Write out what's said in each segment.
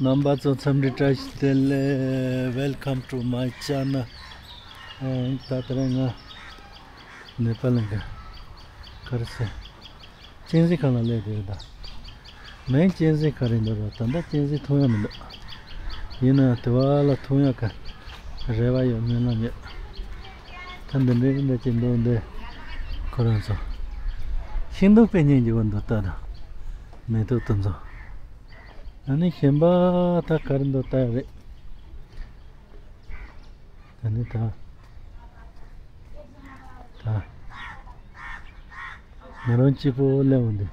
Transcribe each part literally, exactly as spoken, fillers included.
རྣམ་པ་ཚོ་འཚམས་འདྲི་བཀྲ་ཤིས་བདེ་ལེགས། Welcome to my channel. ཨ། ད་དེ་རིང་ང་ནེ་པ་ལ་ག་ག་རེ་ཟེར། གཅན་གཟན་ཁང་ལ་སླེབས་བསྡད་ཡོད་ད། མིང་གཅན་གཟན་ཁང་རེད་འདུག་ར། ད་ལྟ་གཅན་གཟན་མཐོང་ཡ་མི་འདུག་ཡིན་ན་དེ་བ་ལ་མཐོང་ཡ་ག་རེ་བ་ཡོད། སྨོན་ལམ་ཡོད། ད་འདི་འདྲའི་འདྲ་ཅིག་འདུག་འདི་ཁོ་རང་ཚོ་ཤིང་སྡོང་དཔེ་སྙིང་རྗེ་པོ་འདུག་ལྟ་དང་། མེ་ཏོག་དེ་ཚོ། ཨ་ནི་གཞན་པ་ད་ག་རེ་འདུག་ལྟ་ཡ་རེད། ད་ནི་ད། ད། ང་རང་གཅིག་པོ་སླེབས་འོང་དུས།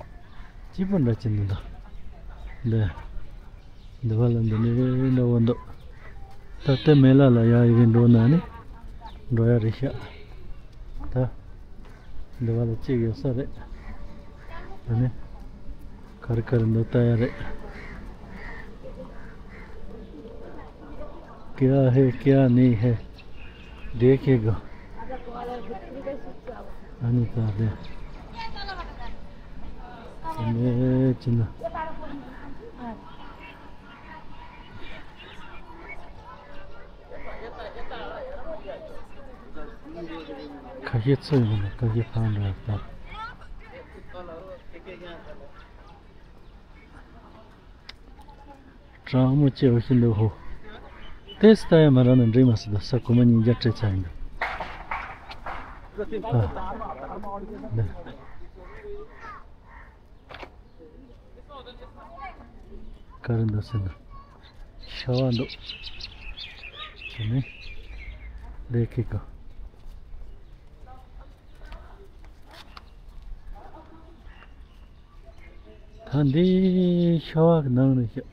གཅིག་པོ་འདྲ་ཅིག་འདུག་ད། འདི། འདི་བ་ལ་འདི་ནི་འདྲ་བོ་འདུག་ད་ལྟ་མེ་ལ་ལ་ཡག་ཡིན་འགྲོ་ན་ནི། འགྲོ་ཡ་རེད་ཤག་ད། འདི་བ་ལ་གཅིག་ཡོད་ས་རེད། ད་ནི། ག་རེ་ག་རེ་འདུག་ལྟ་ཡ་རེད། क्या है क्या नहीं है देखेगा। ཨ་ནི་ད་དེ། ཨ་ནི་ཅི་ན། ཁ་ཤས་ཚོ་ཡོང་ན་ཁ་ཤས་ཕང་འདྲ་ད། གྲང་མོ་ཆེ་བ་ཞིག་འདུག་ཧོ། ཏེ་སི་ལྟ་ཡ་མ་རག་ན་འགྲིག་མ་སྲིད་ད། ས་གོ་མ་ཉིན་རྒྱ་སྤྲད་ཚར་ཡིན་འདུག་ཨ། ནས། ག་རེ་འདུག་ཟེར་ན། ཤ་བ་འདུག་དེ་ནས། ལས་ཀྱི་གོ། ད་འདི་ཤ་བ་གི་ནང་རེད་ཤག་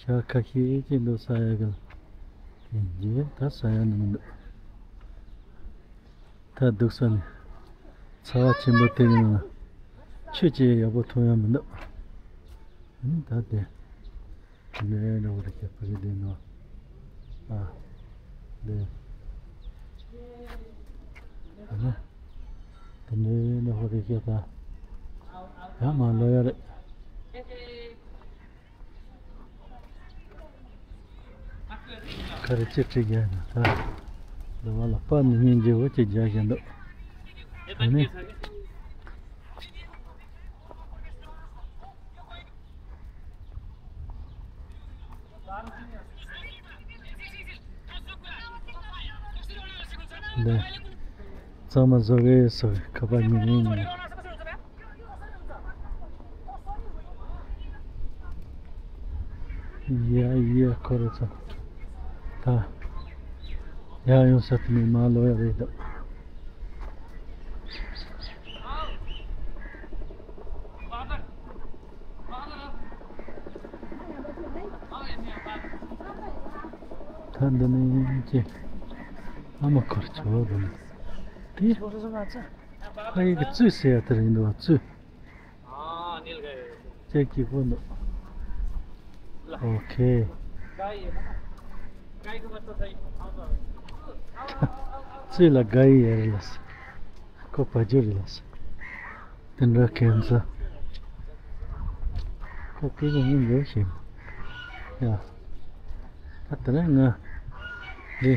ཤ་ཁ་ཤས་ཅིག་འདུག་ཟ་ཡ་གི་ལ། ཡིན་གྱི་ད་ཟ་ཡ་ནི་མི་འདུག་ད་འདུག་ས་ནི། ཚ་བ་ཆེན་པོ་དེ་གི་ནང་ལ་ཆུ་ཅིག་ཡག་པོ་འཐུང་ཡ་མི་འདུག་ཨ་ནི་ད་དེ། དེ་འདྲའི་འདྲ་བོ་རེད་ཤག་ཕ་གི་དེ་ནང་། ཨ། དེ། ཨ་ནི། དེ་འདྲའི་འདྲ་བོ་རེད་ཤག་ད། ཡང་མ་ལོ་ཡ་རེད། ཁ་རེ་ཅི་བྲིས་རྒྱག་ཡིན་ད། འདི་བ་ལ་པ་ནི་སྙིང་རྗེ་བོ་ཅིག་རྒྱག་བཞིན་འདུག་ཨ་ནི། འདི། གཙང་མ་བཟོ་གི་བཟོ་གི་ཁ་པར་ཉིན་ཉིན་ཉིན། ཡ་ཡ་ཁོ་རེ་ཚོ། ད། ཡ་ཡོང་ས་དེ་ནས་མ་ལོ་ཡ་རེད་འདུག་ད་འདི་ནས་ཀྱི། ཨ་མ་ཁོར་ཆོ་རུ་ནས། དེ། ཕ་ཡི་གི་བཙུད་ཟེར་ཡ་དེ་རེད་འདུག་བ་བཙུད། ཅེག་གི་ཕོ་འདུག་ཨོ་ཁེ། ཚུལ་ལ་དགའ་ཡི་ཡ་རེད་ལ་སོ། ཁོ་བ་ཇོ་རེད་ལ་སོ། དེ་འདྲ་ཁེམ་ས། ཁོ་ཁེ་གི་མི་འགྱོ་ཞིང་། ཡ། ད་དེ་ནས་ང་། འདི།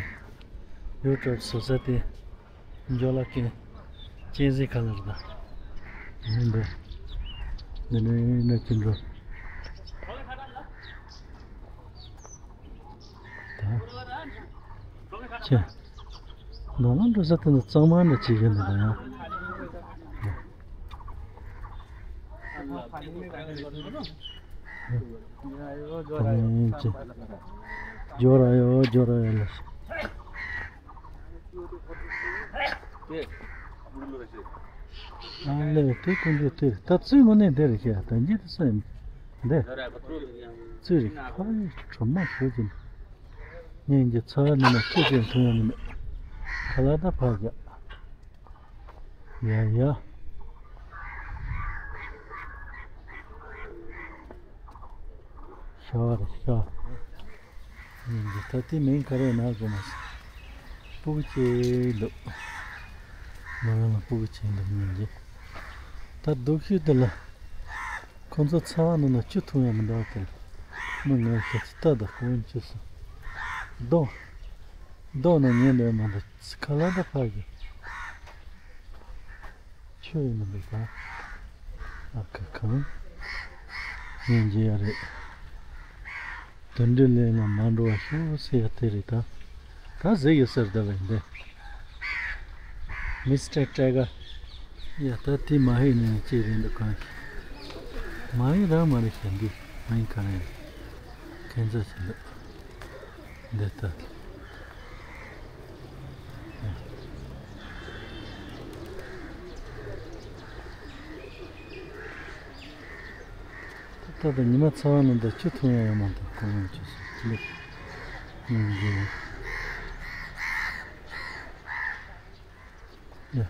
ཡུ་ཊུབ་བཟོ་ས་དེ། འཇོ་ལ་ཀན། གཅན་གཟན་ཁ་ལར་ད། མི་འདུག་འདི་ནས་ན་ཅི་འགྲོ། ད། ཅི། ནང་ལ་འགྲོ་ས་དེ་ནི་གཙང་མ་འདྲ་བྱེད་ཀྱི་འདུག་ད་ཡང་། ད་ནི་ཅི། འཇོ་ར་ཡོ་འཇོ་ར་ཡོ་ལ། ཨ་ལེ་དེ་ཀུན་འདི་དེ་ད་བཙུན་དངོས་གནས་འདི་རེད་ཤག་ད་འདི་དེ་སུ་ཡིན། འདི། བཙུན་རེད་ཁ་ཡི་གྲོ་མ་ཞོ་གྱིན། ཉིན་གྱི་ཚ་བ་ནི་མ་ཁྱེད་ཀྱི་མཐོང་ཡ་ནི་མེད། ཁ་ལག་ད་ཕར་རྒྱག་ཡ་ཡ། ཤ་བ་རེད་ཤ། ཉིན་གྱི་ད་ལྟའི་མིང་ག་རེ་ན་གོ་མ་སོང་། སྤུ་གུ་ཅིག་འདུག་མོ་རང་ལ་སྤུ་གུ་ཅིག་འདུག་ཉིན་གྱི། ད་སྡུག་ཤོས་དེ་ལ། ཁོང་ཚོ་ཚ་བ་ནང་ན་ཆུ་འཐུང་ཡ་མི་འདུག་དེ། མི་ངར་ཤ་ཚི་ལྟ་ད་ཁོ་བོ་ཆུ་སོང་། རྡོ། རྡོ་ན་ཉན་ལས་མ་འདུག་ཁ་ལ་ད་ཕ་གི། ཆོས་ཡིན་མི་འདུག་ག་ཨ་ཁ་ཁ། ཉན་རྒྱུ་ཡ་རེད། དོན་འགྲེལ་ལས་ལ་མ་འགྲོ་བ་ཤོག་ཟེར་ཡ་དེ་རེད་ད། ད་ཟེར་ཡོད་ཟེར་ད་བས་འདི། མི་སི་ཊར་ཊའི་གར། ཡ་ད་དེ་མ་ཧེ་ནས་ཅི་རེད་འདུག་གང་ཞིག་མ་ཧེ་རང་མ་རེད་ཤག་འདི་མ་ཧེ་ག་རེ་རེད། ཁན་ཚ་ཞིག་འདུག་འདི་ལྟ། ད་ལྟ་ཉི་མ་ཚ་བ་ནང་དུ་ཆུ་འཐུང་ཡ་ཡོད་མ་འདུག་ཁོ་རང་ཆུ་སོ་ལེགས་ཉིན་རྒྱུན། ཡ།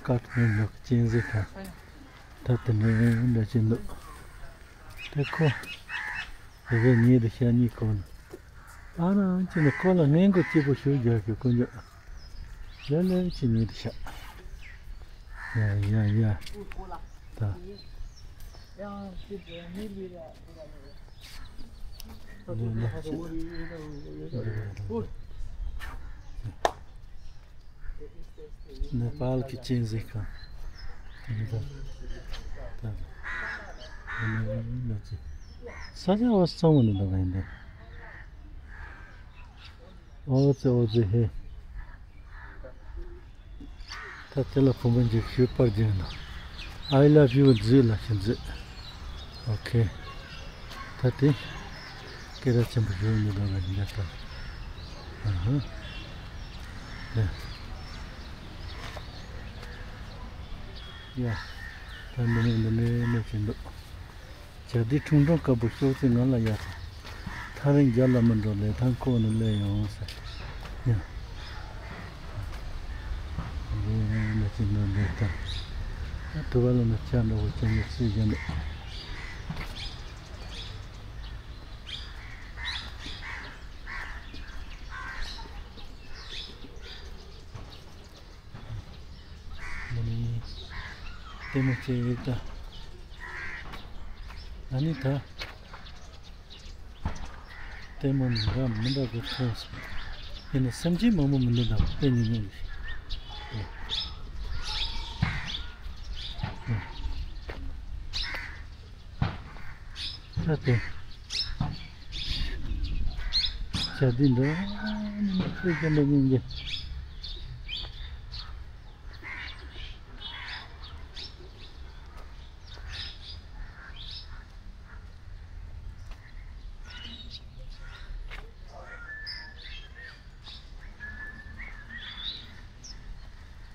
ཀ་ཐ་མན་ཌུ་གི་གཅན་གཟན་ཁང་། ད་དེ་འདྲ་འདྲ་ཅིག་འདུག་དེ་ཁོ། དེ་བས་ཉེ་དུ་ཤ་གཉིས་ཁོ་ན། ཨ་རང་ཅི་ནི་ཁོ་ལ་སྔས་མགོ་སྐྱིད་པོ་ཞུ་རྒྱག་གི་དཀོན་མཆོག་ལེ་ལེ་ཅི་ཉེ་དུ་ཤ། ཡ་ཡ་ཡ། ད། ནེ་པཱལ་གྱི་གཅན་གཟན་ཁང་། ས་ཆ་བ་གཙང་མ་ནི་འདུག་ག་ཡིན་ཏེ། ཨོ་ཙི་ཨོ་ཙི་ཧེ། ད་དེ་ལ་བུ་མོ་འཇིགས་ཞུ་པར་སྦྱིན་ན། I love you འཛུལ་ལ་ཞིག་འཛུལ། ཨོ་ཁེ། ད་དེ། སྐད་གྲགས་ཆེན་པོ་ཞུ་མི་འདུག་ལ་འདི་ལྟ། ཨ་ཧ། ཡ། ཡ། ད་འདི་ནས་འདི་ནས་ནས་ཀྱི་འདུག་བྱ་དེ་ཁྲུང་ཁྲུང་དཀར་པོ་ཤོག་ཚེ་ང་ལ་ཡ། ཐག་རིང་རྒྱ་ལ་མི་འགྲོ་ལས་ཐང་ཁོག་ནས་སླེབས་ཡོང་ཟེར། ཡ། འདི་ནས་ཀྱི་འདུག་འདི་ལྟ། ད་དུ་བ་ལ་ནི་ཆ་འདྲ་བོ་ཅན་གྱི་སྲིད་གཞན་འདུག་ལྟད་མོ་ཅན་ཡོད་ད། ཨ་ནི་ད། ལྟད་མོ་ནི་འདྲ་མི་འདྲ་གི་ཐོན་སོང་། ཡིན་ནའི་སེམས་ཅན་མང་པོ་མི་འདུག་ད་དཔེ་ཉུང་ཉུང་གི། ད་དེ། བྱ་འདི་འདྲ། ཁྱོད་ཀྱི་འདྲ་སྙིང་རྗེ།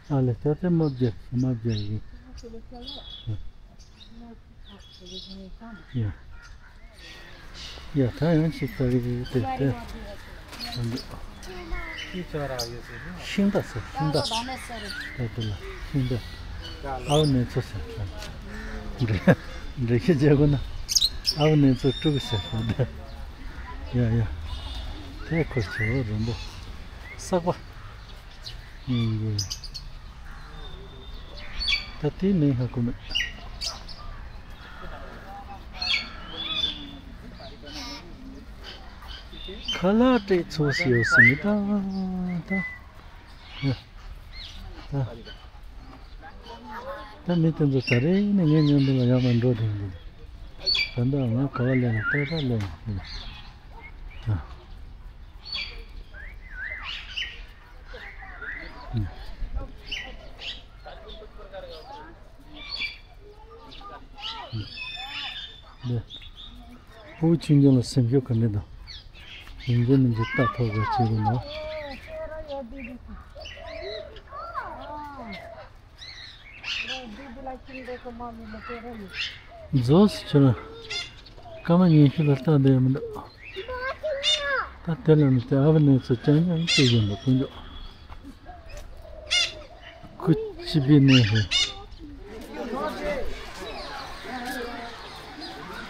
ཨ་ལེ་ད་དེ་མ་བརྒྱབ་མ་བརྒྱབ་ཡིན། ཡ། ཡ་ད་ཡང་ཅིག་ད་རེ་དེ་དེ། ཤིང་རྟ་ཟེར་ཤིང་རྟ། ད་དེ་ལ་ཤིང་རྟ། ཨའུ་ནེ་ཚོ་ཟེར། འདྲེ་འདྲེ་ཤི་རྒྱག་གོ་ན། ཨའུ་ནེ་ཚོ་དཀྲུག་ཟེར་ད། ཡ་ཡ། དེ་ཁོ་ཆེ་བོ་རིང་པོ། བསགས་པ། ད་དེ་མེད་ཧ་གོ་མེད། ཁ་ལག་སྤྲད་ཚོ་ཞེས་ཟིན་ད་ད། ད་མི་དེ་ཚོ་ད་རེས་ནས་ངའི་མཉམ་དུ་ལ་ཡར་མར་འགྲོ་དེ་འདུག་ད་ལྟ་ང་ག་བ་སླེབས་ན་ཏག་ཏག་སླེབས་ན། ཕུ་བོ་ཆུང་ཆུང་ལ་སེམས་ཤུགས་ག་ནས་དང་། ཡིན་གཅིག་མིན་གཅིག་ལྟ་ཐུབ་དགོས་ཅེས་རེད་ན། རྫོགས་སུ་ཁྱོད་ལ་སྐར་མ་ཉི་ཤུ་ལ་ལྟ་བསྡད་མི་འདུག་ད་དེ་ལ་ནི་དེ་ཨ་བ་ནས་ཚོ་ཅང་ཅང་ཤེས་ཀྱི་འདུག་དཀོན་མཆོག་ཁུ་ཅི་པི་ནས་ཧེ།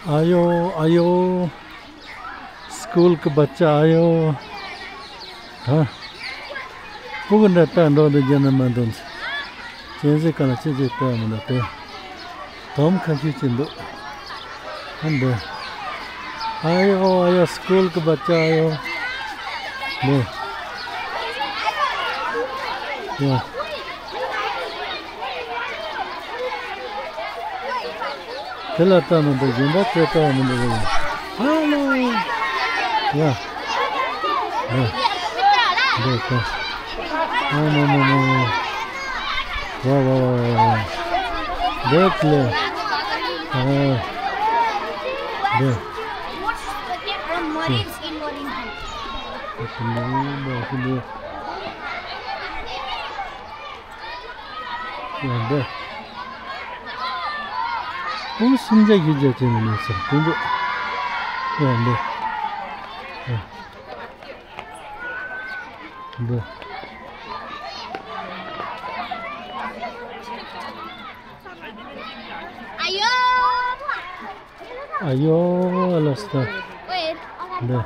आयो आयो स्कूल का बच्चा आयो। हाँ। སྤུ་གུ་འདྲ་ལྟ་འགྲོ་འདུག་རྒྱ་ནི་མ་འདུག་གཅན་གཟན་ག་ལ་ཅི་ཅི་ལྟ་མི་འདུག་སྟེ། དོམ་ཁ་ཤུ་ཅི་འདུག་ཨ་འདི། ཨ་ཡོ་ཨ་ཡོ་སྐུལ་གི་བ་ཅ་ཡོ། འདི། ཡ། དེ་ལ་ལྟ་མི་འདུག་གཞན་པ་དེ་ལྟ་མི་འདུག་ཧ་ལོ། ཡ། ཡ། འདི་ལྟ། ཨ་མ་མ་མ་མ། ཝ་ཝ་ཝ་ཝ་ཝ། འདི་ལ། ཨ། འདི། འདི། ཡང་འདི། ཨོ་སུམ་བརྒྱ་བཞི་བརྒྱ་ཅན་ནི་མེད་ཟེར་དེ་འདུག་ཡང་འདི། ཡང་འདི། ཨ་ཡོ། ཨ་ཡོ་ལ་སྟ། འདི།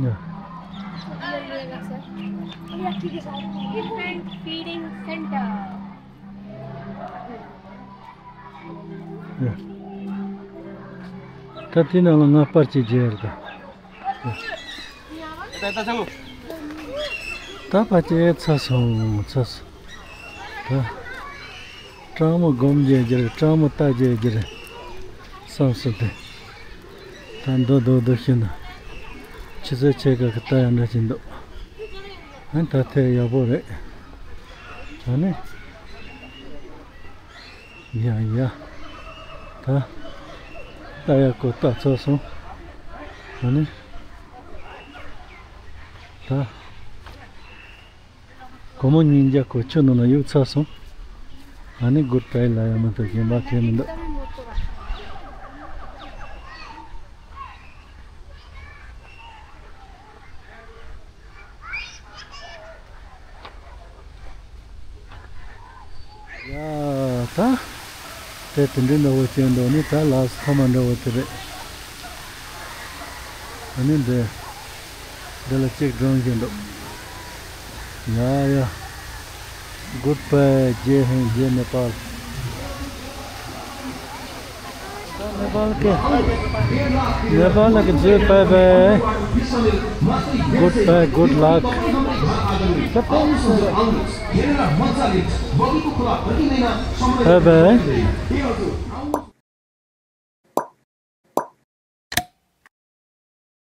Yeah. Infant feeding center. Yeah. ད་དེ་ནང་ལ་ང་པར་ཅིག་བརྗེ་ཡར་ད། ད་ཕ་ཅེ་ཚ་སོང་ཚ་སོང་། ད་སྤྲང་མོ་སྒོམ་རྒྱག་རྒྱུ་རེད། སྤྲང་མོ་ལྟ་རྒྱག་རྒྱུ་རེད་བསམ་སོང་སྟེ། ད་འདུག་འདུག་འདུག་ཤི་ན་ཆུ་ཚོད་ཕྱེད་ཀ་གི་ལྟ་ཡག་འདྲ་ཅིག་འདུག་ཨ་ད་ཐད་ཡག་པོ་རེད། ད་ནི། ཡ་ཡ། ད། ལྟ་ཡག་གོ་ལྟ་ཚར་སོང་། ཨ་ནི། ད། སྒོར་མོ་ཉིས་བརྒྱ་གོ་ཆུ་ནང་ལ་གཡུག་ཚར་སོང་། ཨ་ནི་གུར་ཏའི་ལ་ཡ་མ་གཏོགས་གཞན་པ་ཁྱེར་མི་འདུག་ཡ་ད། དེ་དེ་འདྲའི་འདྲ་བོ་བྱས་འདུག་ནི་ད་ལགས་སོ་ཐ་མ་འདྲ་བོ་དེ་རེད། ཨ་ནི་འདི། འདི་ལ་གཅིག་སྒྲོན་གྱི་འདུག་ཡ་ཡ། Goodbye, Jai Hind, Jai Nepal. Nepal के नेपाल के जय bye bye. Goodbye, good luck. Bye bye.